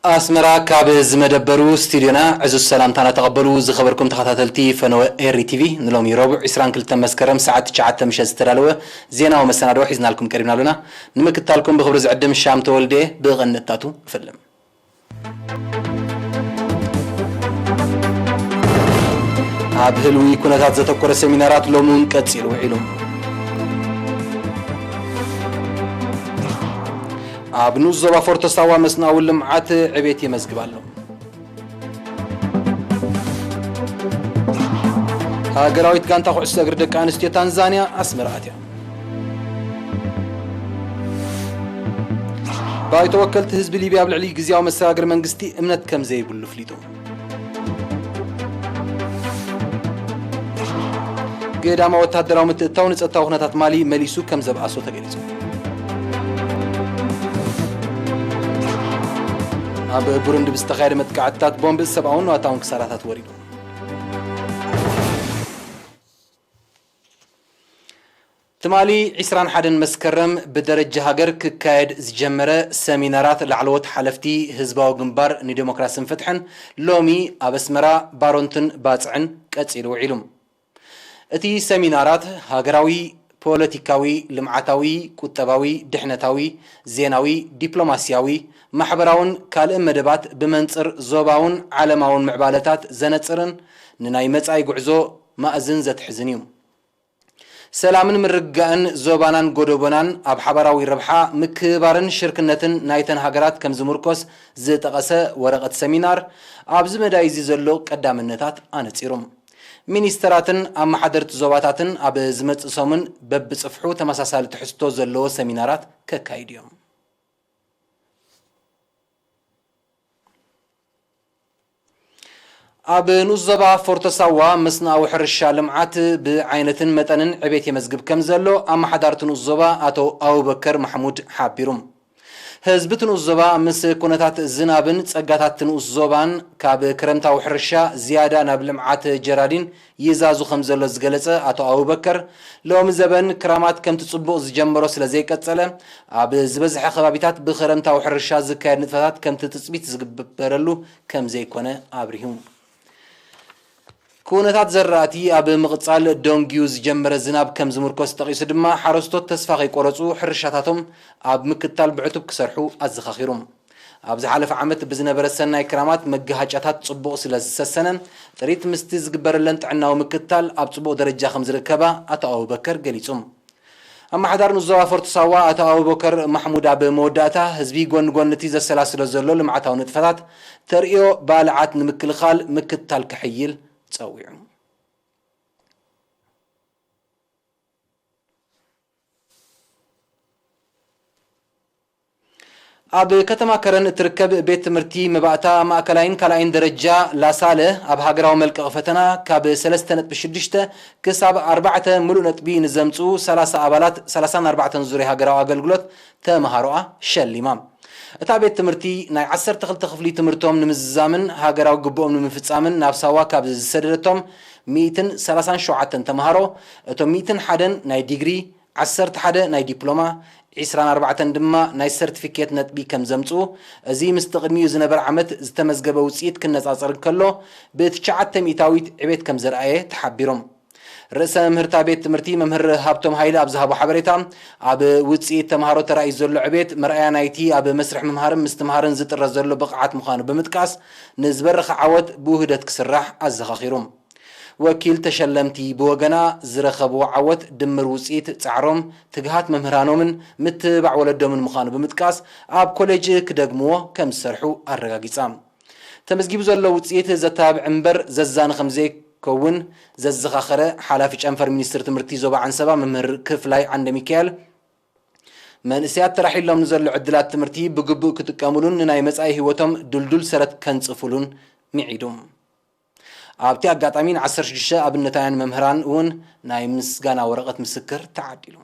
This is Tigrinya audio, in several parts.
ኣስመራ፣ ካብ ዝመደበሩ ስቱድዮና ዕዙዝ ሰላምታና ተቐበሉ። ዝኸበርኩም ተኸታተልቲ ፈነወ ኤሪ ቲቪ፣ ንሎሚ ረቡዕ ዕስራን ክልተን መስከረም ሰዓት ትሽዓተ ምሸት ዝተዳለወ ዜናዊ መሰናድኦ ሒዝናልኩም ቀሪብና ኣለና። ንምክታልኩም ብኽብሪ ዝዕድም ሻም ተወልደ። ብቐንድታቱ እፈልም። ኣብ ህልዊ ኩነታት ዘተኮረ ሰሚናራት ሎሚ እውን ቀጺሉ ውዒሉ። ኣብ ንኡስ ዞባ ፎርቶ ሳዋ መስኖኣዊ ልምዓት ዕቤት የመዝግብ ኣሎ። ሃገራዊት ጋንታ ኩዕሶ እግሪ ደቂ ኣንስትዮ ታንዛንያ ኣስመራ ኣትያ። ባይቶ ወከልቲ ህዝቢ ሊብያ ኣብ ልዕሊ ግዝያዊ መሰጋገሪ መንግስቲ እምነት ከም ዘይብሉ ኣፍሊጡ። ግዳማዊ ወተሃደራዊ ምትእትታው ንጸጥታዊ ኩነታት ማሊ መሊሱ ከም ዘብኣሶ ተገሊጹ። ኣብ ቡሩንዲ ብዝተኻየደ መጥቃዕትታት ቦምብ ሰብኣውን ንዋታውን ክሳራታት ወሪዱ። ትማሊ ዕስራን ሓደን መስከረም ብደረጃ ሃገር ክካየድ ዝጀመረ ሰሚናራት ላዕለዎት ሓለፍቲ ህዝባዊ ግንባር ንዴሞክራስን ፍትሕን ሎሚ ኣብ ኣስመራ፣ ባሮንትን ባጽዕን ቀጺሉ ውዒሉ። እቲ ሰሚናራት ሃገራዊ፣ ፖለቲካዊ፣ ልምዓታዊ፣ ቁጠባዊ፣ ድሕነታዊ፣ ዜናዊ፣ ዲፕሎማስያዊ፣ ማሕበራውን ካልእን መደባት ብመንጽር ዞባውን ዓለማውን ምዕባለታት ዘነጽርን ንናይ መጻኢ ጉዕዞ ማእዝን ዘትሕዝን እዩ። ሰላምን ምርግጋእን ዞባናን ጎደቦናን ኣብ ሓባራዊ ረብሓ፣ ምክብባርን ሽርክነትን ናይተን ሃገራት ከም ዝምርኮስ ዝጠቐሰ ወረቐት ሰሚናር፣ ኣብዚ መዳይ እዚ ዘሎ ቀዳምነታት ኣነጺሩ። ሚኒስተራትን ኣመሓደርቲ ዞባታትን ኣብ ዝመጽእ ሰሙን በብጽፍሑ ተመሳሳሊ ትሕዝቶ ዘለዎ ሰሚናራት ከካይዱ እዮም። ኣብ ንኡስ ዞባ ፎርቶ ሳዋ መስኖኣዊ ሕርሻ ልምዓት ብዓይነትን መጠንን ዕቤት የመዝግብ ከም ዘሎ ኣመሓዳርቲ ንኡስ ዞባ ኣቶ ኣቡበከር ማሕሙድ ሓቢሩ። ህዝቢ እቲ ንኡስ ዞባ ምስ ኩነታት ዝናብን ጸጋታት እቲ ንኡስ ዞባን ካብ ክረምታዊ ሕርሻ ዝያዳ ናብ ልምዓት ጀራዲን ይዛዙ ከም ዘሎ ዝገለጸ ኣቶ ኣቡበከር፣ ሎሚ ዘበን ክራማት ከምቲ ጽቡቕ ዝጀመሮ ስለ ዘይቀጸለ፣ ኣብ ዝበዝሐ ከባቢታት ብክረምታዊ ሕርሻ ዝካየድ ንጥፈታት ከምቲ ትጽቢት ዝግበረሉ ከም ዘይኮነ ኣብሪሁ። ኩነታት ዘራእቲ ኣብ ምቕጻል ደንጊዩ ዝጀመረ ዝናብ ከም ዝምርኮስ ጠቒሱ ድማ፣ ሓረስቶት ተስፋ ከይቆረጹ ሕርሻታቶም ኣብ ምክታል ብዕቱብ ክሰርሑ ኣዘኻኺሩ። ኣብ ዝሓለፈ ዓመት ብዝነበረ ሰናይ ክራማት መጋሃጫታት ጽቡቕ ስለ ዝሰሰነ፣ ጥሪት ምስቲ ዝግበረለን ጥዕናዊ ምክትታል ኣብ ጽቡቕ ደረጃ ከም ዝርከባ ኣቶ ኣቡበከር ገሊጹ። ኣመሓዳሪ ንኡስ ዞባ ፎርቶ ሳዋ ኣቶ ኣቡበከር ማሕሙድ ኣብ መወዳእታ፣ ህዝቢ ጎኒ ጎኒ እቲ ዘሰላስሎ ዘሎ ልምዓታዊ ንጥፈታት ተርእዮ ባልዓት ንምክልኻል ምክትታል ከሕይል ጸዊዑ። ኣብ ከተማ ከረን እትርከብ ቤት ትምህርቲ መባእታ ማእከላይን ካልኣይን ደረጃ ላሳለ፣ ኣብ ሃገራዊ መልቀቒ ፈተና ካብ ሰለስተ ነጥቢ ሽዱሽተ ክሳብ ኣርባዕተ ምሉእ ነጥቢ ንዘምጽኡ ሰላሳ ኣባላት ሰላሳን ኣርባዕተን ዙርያ ሃገራዊ ኣገልግሎት ተመሃሮኣ ሸሊማ። እታ ቤት ትምህርቲ ናይ ዓሰርተ ክልተ ክፍሊ ትምህርቶም ንምዝዛምን ሃገራዊ ግቡኦም ንምፍጻምን ናብ ሳዋ ካብ ዝሰደደቶም ሚእትን ሰላሳን ሸውዓተን ተመሃሮ፣ እቶም ሚእትን ሓደን ናይ ዲግሪ፣ ዓሰርተ ሓደ ናይ ዲፕሎማ፣ ዒስራን ኣርባዕተን ድማ ናይ ሰርቲፊኬት ነጥቢ ከም ዘምጽኡ፣ እዚ ምስቲ ቅድሚኡ ዝነበረ ዓመት ዝተመዝገበ ውጽኢት ክነጻጸር እንከሎ፣ ብትሽዓተ ሚእታዊት ዕቤት ከም ዘርኣየ ተሓቢሮም። ርእሰ መምህርታ ቤት ትምህርቲ መምህር ሃብቶም ሃይለ ኣብ ዝሃቦ ሓበሬታ፣ ኣብ ውጽኢት ተምሃሮ ተራእዩ ዘሎ ዕቤት መርኣያ ናይቲ ኣብ መስርሕ ምምሃርን ምስትምሃርን ዝጥረ ዘሎ ብቕዓት ምዃኑ ብምጥቃስ፣ ንዝበረኸ ዓወት ብውህደት ክስራሕ ኣዘኻኺሩ። ወኪል ተሸለምቲ ብወገና፣ ዝረኸብዎ ዓወት ድምር ውጽኢት ጻዕሮም፣ ትግሃት መምህራኖምን ምትብባዕ ወለዶምን ምዃኑ ብምጥቃስ፣ ኣብ ኮሌጅ ክደግምዎ ከም ዝሰርሑ ኣረጋጊጻ። ተመዝጊቡ ዘሎ ውጽኢት ዘተባብዕ እምበር ዘዛኒ ከም ዘይከውን ዘዘኻኸረ ሓላፊ ጨንፈር ሚኒስትሪ ትምህርቲ ዞባ ዓንሰባ መምህር ክፍላይ ዓንደሚካኤል፣ መንእሰያት ተራሒሎም ንዘሎ ዕድላት ትምህርቲ ብግቡእ ክጥቀሙሉን ንናይ መጻኢ ህይወቶም ድልዱል ሰረት ከንጽፉሉን ምዒዱ። ኣብቲ ኣጋጣሚ ን ዓሰርተ ሽዱሽተ ኣብነታውያን መምህራን እውን ናይ ምስጋና ወረቐት ምስክር ተዓዲሉ።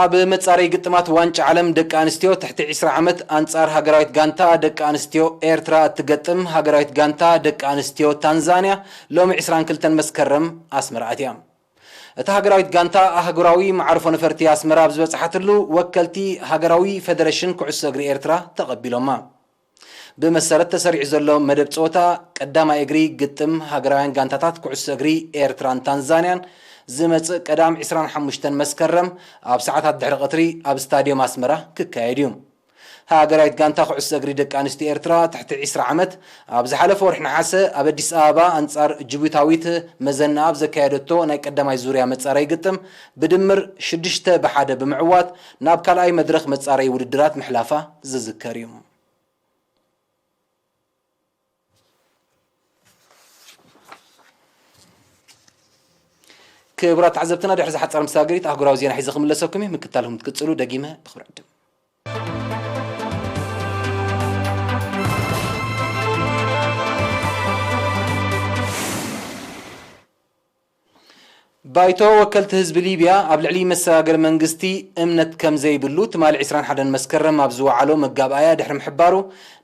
ኣብ መጻረዪ ግጥማት ዋንጫ ዓለም ደቂ ኣንስትዮ ትሕቲ ዕስራ ዓመት ኣንጻር ሃገራዊት ጋንታ ደቂ ኣንስትዮ ኤርትራ እትገጥም ሃገራዊት ጋንታ ደቂ ኣንስትዮ ታንዛንያ ሎሚ ዕስራን ክልተን መስከረም ኣስመራ ኣትያ። እታ ሃገራዊት ጋንታ ኣህጉራዊ መዓርፎ ነፈርቲ ኣስመራ ኣብ ዝበጽሓትሉ፣ ወከልቲ ሃገራዊ ፈደረሽን ኩዕሶ እግሪ ኤርትራ ተቐቢሎማ። ብመሰረት ተሰሪዑ ዘሎ መደብ ጸወታ፣ ቀዳማይ እግሪ ግጥም ሃገራውያን ጋንታታት ኩዕሶ እግሪ ኤርትራን ታንዛንያን ዝመጽእ ቀዳም ዕስራን ሓሙሽተን መስከረም ኣብ ሰዓታት ድሕሪ ቀትሪ ኣብ ስታድዮም ኣስመራ ክካየድ እዩ። ሃገራዊት ጋንታ ኩዕሶ እግሪ ደቂ ኣንስትዮ ኤርትራ ትሕቲ ዕስራ ዓመት ኣብ ዝሓለፈ ወርሒ ነሓሰ ኣብ ኣዲስ ኣበባ ኣንጻር ጅቡታዊት መዘና ኣብ ዘካየደቶ ናይ ቀዳማይ ዙርያ መጻረይ ግጥም ብድምር ሽዱሽተ ብሓደ ብምዕዋት ናብ ካልኣይ መድረኽ መጻረይ ውድድራት ምሕላፋ ዝዝከር እዩ። ክቡራት ተዓዘብትና፣ ድሕሪ ዝሓጸር መሰጋገሪት ኣህጉራዊ ዜና ሒዘ ክምለሰኩም እዩ። ምክታልኩም ክትቅጽሉ ደጊመ ብኽብሪ ዕድም። ባይቶ ወከልቲ ህዝቢ ሊብያ ኣብ ልዕሊ መሰጋገሪ መንግስቲ እምነት ከም ዘይብሉ ትማሊ ዕስራን ሓደን መስከረም ኣብ ዝወዓሎ መጋብኣያ ድሕሪ ምሕባሩ፣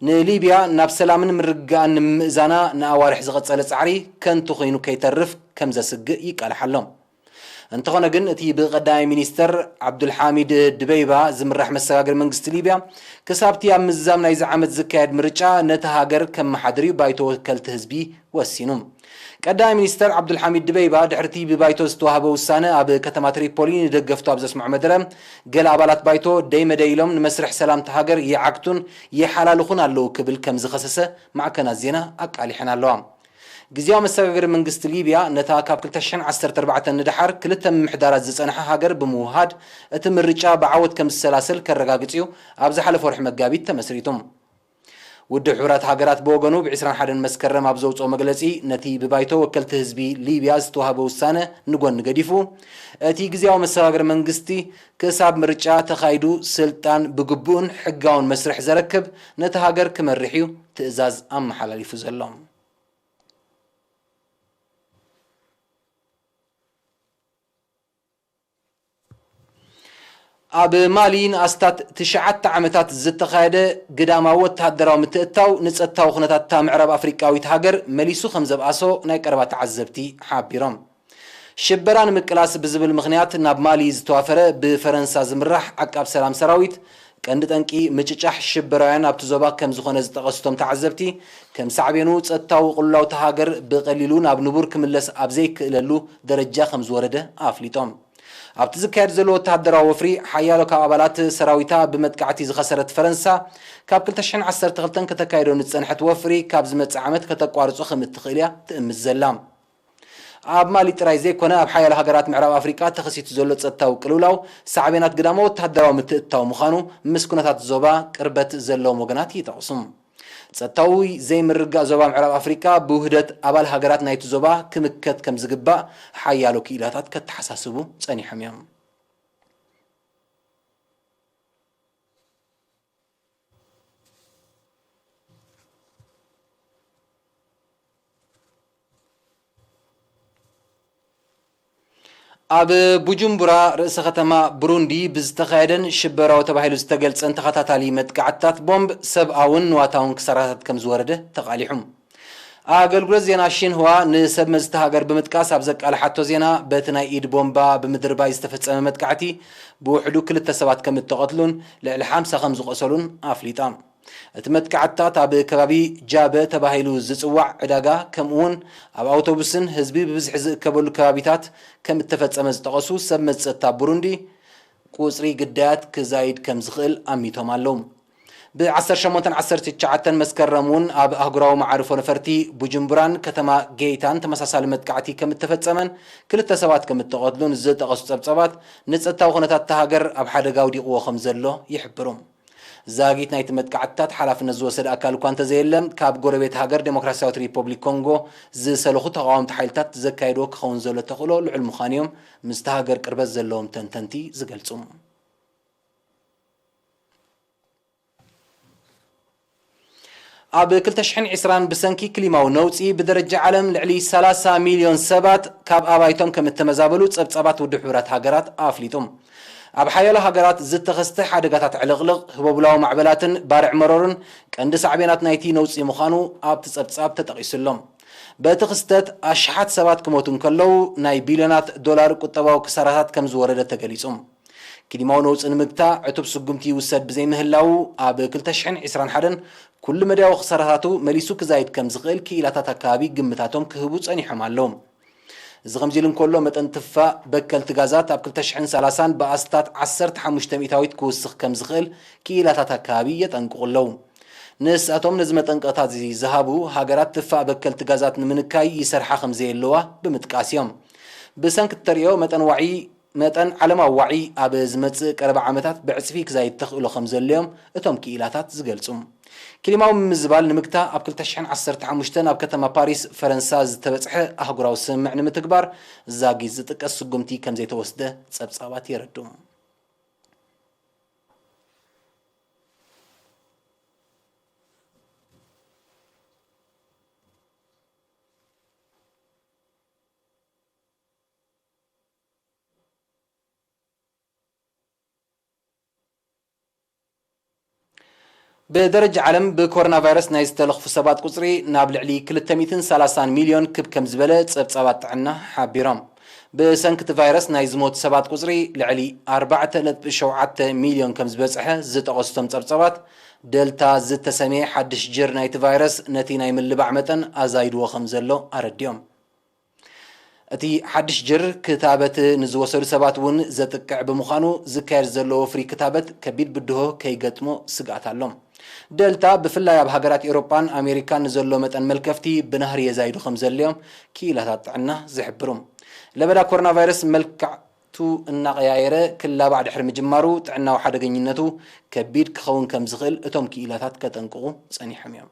ንሊብያ ናብ ሰላምን ምርግጋእን ንምእዛና ንኣዋርሕ ዝቐጸለ ጻዕሪ ከንቱ ኮይኑ ከይተርፍ ከም ዘስግእ ይቃልሕ ኣሎ። እንተኾነ ግን፣ እቲ ብቀዳማይ ሚኒስተር ዓብዱልሓሚድ ድበይባ ዝምራሕ መሰጋገሪ መንግስቲ ሊብያ፣ ክሳብቲ ኣብ ምዝዛም ናይዚ ዓመት ዝካየድ ምርጫ ነቲ ሃገር ከመሓድር እዩ ባይቶ ወከልቲ ህዝቢ ወሲኑ። ቀዳማይ ሚኒስተር ዓብዱልሓሚድ ድበይባ፣ ድሕርቲ ብባይቶ ዝተዋህበ ውሳነ ኣብ ከተማ ትሪፖሊ ንደገፍቱ ኣብ ዘስምዖ መደረ፣ ገለ ኣባላት ባይቶ ደይ መደይ ኢሎም ንመስርሕ ሰላም እታ ሃገር ይዓግቱን ይሓላልኹን ኣለዉ ክብል ከም ዝኸሰሰ ማዕከናት ዜና ኣቃሊሐን ኣለዋ። ግዝያዊ መሰጋገሪ መንግስቲ ሊብያ ነታ ካብ ክልተ ሽሕን ዓሰርተ ኣርባዕተን ንደሓር ክልተ ምምሕዳራት ዝጸንሓ ሃገር ብምውሃድ፣ እቲ ምርጫ ብዓወት ከም ዝሰላሰል ከረጋግጽ እዩ ኣብ ዝሓለፈ ወርሒ መጋቢት ተመስሪቱ። ውድብ ሕቡራት ሃገራት ብወገኑ፣ ብ ዕስራን ሓደን መስከረም ኣብ ዘውጽኦ መግለጺ፣ ነቲ ብባይቶ ወከልቲ ህዝቢ ሊብያ ዝተዋህበ ውሳነ ንጎኒ ገዲፉ፣ እቲ ግዝያዊ መሰጋገሪ መንግስቲ ክሳብ ምርጫ ተኻይዱ ስልጣን ብግቡእን ሕጋውን መስርሕ ዘረክብ፣ ነቲ ሃገር ክመርሕ እዩ ትእዛዝ ኣመሓላሊፉ ዘሎ። ኣብ ማሊ ንኣስታት ትሽዓተ ዓመታት ዝተኻየደ ግዳማዊ ወተሃደራዊ ምትእትታው፣ ንጸጥታዊ ኩነታት እታ ምዕራብ ኣፍሪቃዊት ሃገር መሊሱ ከም ዘብኣሶ ናይ ቀረባ ተዓዘብቲ ሓቢሮም። ሽበራ ንምቅላስ ብዝብል ምኽንያት ናብ ማሊ ዝተዋፈረ ብፈረንሳ ዝምራሕ ዓቃብ ሰላም ሰራዊት፣ ቀንዲ ጠንቂ ምጭጫሕ ሽበራውያን ኣብቲ ዞባ ከም ዝኾነ ዝጠቐሱ እቶም ተዓዘብቲ፣ ከም ሳዕቤኑ ጸጥታዊ ቅልውላው እታ ሃገር ብቐሊሉ ናብ ንቡር ክምለስ ኣብ ዘይክእለሉ ደረጃ ከም ዝወረደ ኣፍሊጦም። ኣብቲ ዝካየድ ዘሎ ወተሃደራዊ ወፍሪ፣ ሓያሎ ካብ ኣባላት ሰራዊታ ብመጥቃዕቲ ዝኸሰረት ፈረንሳ፣ ካብ ክልተ ሽሕን ዓሰርተ ክልተን ከተካይዶ ንዝጸንሐት ወፍሪ ካብ ዝመጽእ ዓመት ከተቋርጾ ከም እትኽእል እያ ትእምት ዘላ። ኣብ ማሊ ጥራይ ዘይኮነ፣ ኣብ ሓያሎ ሃገራት ምዕራብ ኣፍሪቃ ተኸሲቱ ዘሎ ጸጥታዊ ቅልውላው ሳዕቤናት ግዳማዊ ወተሃደራዊ ምትእትታው ምዃኑ ምስ ኩነታት ዞባ ቅርበት ዘለዎም ወገናት ይጠቕሱ። ጸጥታዊ ዘይምርግጋእ ዞባ ምዕራብ ኣፍሪቃ ብውህደት ኣባል ሃገራት ናይቲ ዞባ ክምከት ከም ዝግባእ ሓያሎ ክኢላታት ከተሓሳስቡ ጸኒሖም እዮም። ኣብ ቡጁምቡራ፣ ርእሰ ከተማ ብሩንዲ፣ ብዝተኻየደን ሽበራዊ ተባሂሉ ዝተገልጸን ተኸታታሊ መጥቃዕትታት ቦምብ፣ ሰብኣውን ንዋታውን ክሳራታት ከም ዝወረደ ተቓሊሑ። ኣገልግሎት ዜና ሺንህዋ ንሰብ መዚ እታ ሃገር ብምጥቃስ ኣብ ዘቃልሓቶ ዜና፣ በቲ ናይ ኢድ ቦምባ ብምድርባይ ዝተፈጸመ መጥቃዕቲ፣ ብውሕዱ ክልተ ሰባት ከም እተቐትሉን ልዕሊ ሓምሳ ከም ዝቖሰሉን ኣፍሊጣ። እቲ መጥቃዕትታት ኣብ ከባቢ ጃበ ተባሂሉ ዝጽዋዕ ዕዳጋ፣ ከምኡውን ኣብ ኣውቶቡስን ህዝቢ ብብዝሒ ዝእከበሉ ከባቢታት ከም እተፈጸመ ዝጠቐሱ ሰብ መዚ ጸጥታ ቡሩንዲ፣ ቁጽሪ ግዳያት ክዛይድ ከም ዝኽእል ኣሚቶም ኣለዉ። ብ ዓሰርተ ሸሞንተን ዓሰርተ ትሽዓተን መስከረም እውን ኣብ ኣህጉራዊ መዓርፎ ነፈርቲ ቡጁምቡራን ከተማ ጌይታን ተመሳሳሊ መጥቃዕቲ ከም እተፈጸመን ክልተ ሰባት ከም እተቐትሉን ዝጠቐሱ ጸብጻባት፣ ንጸጥታዊ ኩነታት እታ ሃገር ኣብ ሓደጋ ኣውዲቕዎ ከም ዘሎ ይሕብሩ። ዛጊት ናይቲ መጥቃዕትታት ሓላፍነት ዝወሰደ ኣካል እኳ እንተዘየለ፣ ካብ ጎረቤት ሃገር ዴሞክራሲያዊት ሪፖብሊክ ኮንጎ ዝሰለኹ ተቓወምቲ ሓይልታት ዘካየድዎ ክኸውን ዘሎ ተኽእሎ ልዑል ምዃኑ እዮም ምስቲ ሃገር ቅርበት ዘለዎም ተንተንቲ ዝገልጹ። ኣብ ክልተ ሽሕን ዕስራን ብሰንኪ ክሊማዊ ነውጺ ብደረጃ ዓለም ልዕሊ ሰላሳ ሚልዮን ሰባት ካብ ኣባይቶም ከም እተመዛበሉ ጸብጻባት ውድብ ሕቡራት ሃገራት ኣፍሊጡ። ኣብ ሓያሎ ሃገራት ዝተኸስተ ሓደጋታት ዕልቕልቕ፣ ህቦብላዊ ማዕበላትን ባርዕ መሮርን ቀንዲ ሳዕቤናት ናይቲ ነውጺ ምዃኑ ኣብቲ ጸብጻብ ተጠቒሱ ኣሎ። በቲ ክስተት ኣሽሓት ሰባት ክሞቱ እንከለዉ፣ ናይ ቢልዮናት ዶላር ቁጠባዊ ክሳራታት ከም ዝወረደ ተገሊጹ። ክሊማዊ ነውጺ ንምግታእ ዕቱብ ስጉምቲ ይውሰድ ብዘይምህላዉ፣ ኣብ ክልተ ሽሕን ዕስራን ሓደን ኩሉ መዳያዊ ክሳራታቱ መሊሱ ክዛይድ ከም ዝኽእል ክኢላታት ኣካባቢ ግምታቶም ክህቡ ጸኒሖም ኣለዉ። እዚ ከምዚ ኢሉ እንከሎ፣ መጠን ትፋእ በከልቲ ጋዛት ኣብ ክልተ ሽሕን ሰላሳን ብኣስታት ዓሰርተ ሓሙሽተ ሚእታዊት ክውስኽ ከም ዝኽእል ክኢላታት ኣካባቢ የጠንቅቑ ኣለዉ። ንሳቶም ነዚ መጠንቀቕታት እዚ ዝሃቡ ሃገራት፣ ትፋእ በከልቲ ጋዛት ንምንካይ ይሰርሓ ከም ዘየለዋ ብምጥቃስ እዮም። ብሰንኪ እተርእዮ መጠን ዋዒ፣ መጠን ዓለማዊ ዋዒ ኣብ ዝመጽእ ቀረባ ዓመታት ብዕጽፊ ክዛይድ ተኽእሎ ከም ዘሎ'ዮም እቶም ክኢላታት ዝገልጹ። ክሊማዊ ምምዝባል ንምግታእ ኣብ ክልተ ሽሕን ዓሰርተ ሓሙሽተን ኣብ ከተማ ፓሪስ ፈረንሳ ዝተበጽሐ ኣህጉራዊ ስምምዕ ንምትግባር ዛጊት ዝጥቀስ ስጉምቲ ከም ዘይተወስደ ጸብጻባት የረድኡ። ብደረጃ ዓለም ብኮሮና ቫይረስ ናይ ዝተለኽፉ ሰባት ቁጽሪ ናብ ልዕሊ ክልተ ሚእትን ሰላሳን ሚልዮን ክብ ከም ዝበለ ጸብጻባት ጥዕና ሓቢሮም። ብሰንኪ እቲ ቫይረስ ናይ ዝሞቱ ሰባት ቁጽሪ ልዕሊ ኣርባዕተ ነጥቢ ሸውዓተ ሚልዮን ከም ዝበጽሐ ዝጠቐሱ እቶም ጸብጻባት፣ ደልታ ዝተሰምየ ሓድሽ ጅር ናይቲ ቫይረስ ነቲ ናይ ምልባዕ መጠን ኣዛይድዎ ከም ዘሎ ኣረዲኦም። እቲ ሓድሽ ጅር ክታበት ንዝወሰዱ ሰባት እውን ዘጥቅዕ ብምዃኑ፣ ዝካየድ ዘሎ ወፍሪ ክታበት ከቢድ ብድሆ ከይገጥሞ ስግኣት ኣሎ። ደልታ ብፍላይ ኣብ ሃገራት ኤውሮጳን ኣሜሪካን ንዘሎ መጠን መልከፍቲ ብናህሪ የዛይዱ ከም ዘሎ'ዮም ክኢላታት ጥዕና ዝሕብሩ። ለበዳ ኮሮና ቫይረስ መልክዕቱ እናቐያየረ ክላባዕ ድሕሪ ምጅማሩ፣ ጥዕናዊ ሓደገኝነቱ ከቢድ ክኸውን ከም ዝኽእል እቶም ክኢላታት ከጠንቅቑ ጸኒሖም እዮም።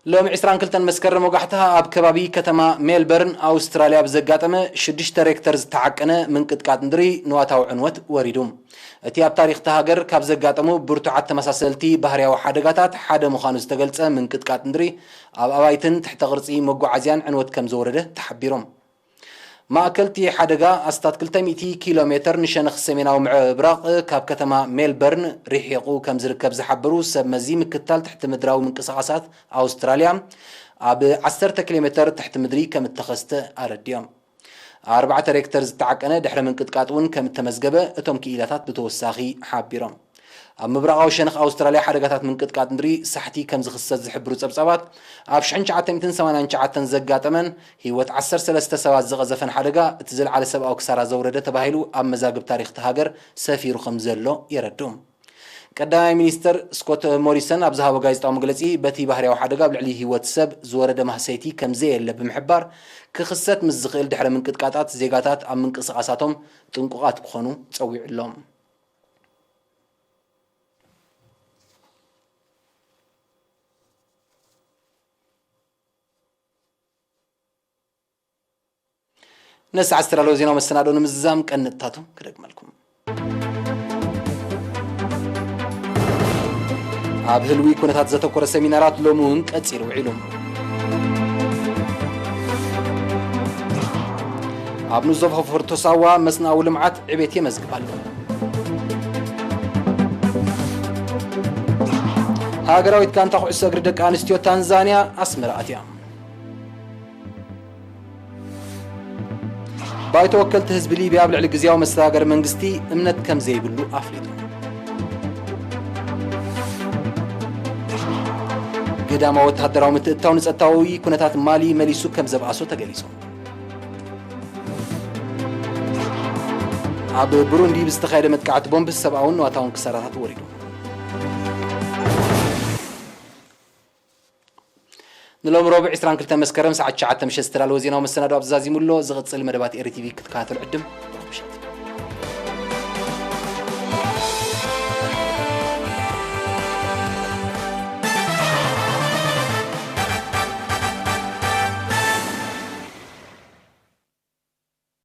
ሎሚ ዕስራን ክልተን መስከረም ወጋሕታ ኣብ ከባቢ ከተማ ሜልበርን ኣውስትራልያ ብዘጋጠመ ሽዱሽተ ሬክተር ዝተዓቀነ ምንቅጥቃጥ ምድሪ ንዋታዊ ዕንወት ወሪዱ። እቲ ኣብ ታሪኽ እታ ሃገር ካብ ዘጋጠሙ ብርቱዓት ተመሳሰልቲ ባህርያዊ ሓደጋታት ሓደ ምዃኑ ዝተገልጸ ምንቅጥቃጥ ምድሪ፣ ኣብ ኣባይትን ትሕተ ቅርጺ መጓዓዝያን ዕንወት ከም ዘወረደ ተሓቢሮም። ማእከል እቲ ሓደጋ ኣስታት ክልተ ሚእቲ ኪሎ ሜተር ንሸነኽ ሰሜናዊ ምብራቕ ካብ ከተማ ሜልበርን ርሒቑ ከም ዝርከብ ዝሓበሩ ሰብ መዚ ምክትታል ትሕቲ ምድራዊ ምንቅስቓሳት ኣውስትራልያ፣ ኣብ ዓሰርተ ኪሎ ሜተር ትሕቲ ምድሪ ከም እተኸስተ ኣረዲኦም። ኣርባዕተ ሬክተር ዝተዓቀነ ድሕረ ምንቅጥቃጥ እውን ከም እተመዝገበ እቶም ክኢላታት ብተወሳኺ ሓቢሮም። ኣብ ምብራቓዊ ሸነኽ ኣውስትራልያ ሓደጋታት ምንቅጥቃጥ ምድሪ ሳሕቲ ከም ዝኽሰት ዝሕብሩ ጸብጻባት፣ ኣብ ሽሕን ትሽዓተ ሚእትን ሰማንያን ትሽዓተን ዘጋጠመን ህይወት ዓሰርተ ሰለስተ ሰባት ዝቐዘፈን ሓደጋ፣ እቲ ዝለዓለ ሰብኣዊ ክሳራ ዘውረደ ተባሂሉ ኣብ መዛግብ ታሪኽ እታ ሃገር ሰፊሩ ከም ዘሎ የረድኡ። ቀዳማይ ሚኒስተር ስኮት ሞሪሰን ኣብ ዝሃቦ ጋዜጣዊ መግለጺ፣ በቲ ባህርያዊ ሓደጋ ኣብ ልዕሊ ህይወት ሰብ ዝወረደ ማህሰይቲ ከም ዘየለ ብምሕባር፣ ክኽሰት ምስ ዝኽእል ድሕረ ምንቅጥቃጣት ዜጋታት ኣብ ምንቅስቓሳቶም ጥንቁቓት ክኾኑ ጸዊዑ ኣሎ። ነዚ ሰዓት ዝተዳለወ ዜናዊ መሰናዶ ንምዝዛም ቀንጥታቱ ክደግመልኩም። ኣብ ህልዊ ኩነታት ዘተኮረ ሰሚናራት ሎሚ እውን ቀጺሉ ውዒሉ። ኣብ ንዞባ ፎርቶ ሳዋ መስናዊ ልምዓት ዕቤት የመዝግብ ኣሎ። ሃገራዊት ጋንታ ኩዕሶ እግሪ ደቂ ኣንስትዮ ታንዛንያ ኣስመራ ኣትያ። ባይቶ ወከልቲ ህዝቢ ሊብያ ኣብ ልዕሊ ግዝያዊ መሰጋገሪ መንግስቲ እምነት ከም ዘይብሉ ኣፍሊጡ። ግዳማዊ ወተሃደራዊ ምትእትታው ንጸጥታዊ ኩነታት ማሊ መሊሱ ከም ዘብኣሶ ተገሊጹ። ኣብ ብሩንዲ ብዝተኻየደ መጥቃዕቲ ቦምብ ሰብኣውን ንዋታውን ክሳራታት ወሪዱ። ንሎሚ ረቡዕ ዕስራን ክልተን መስከረም ሰዓት ትሽዓተ ምሸት ዝተዳለወ ዜናዊ መሰናዶ ኣብዚ ዛዚሙ ኣሎ። ዝቕጽል መደባት ኤሪ ቲቪ ክትከታተሉ ዕድም። ርሑቕ ምሸት።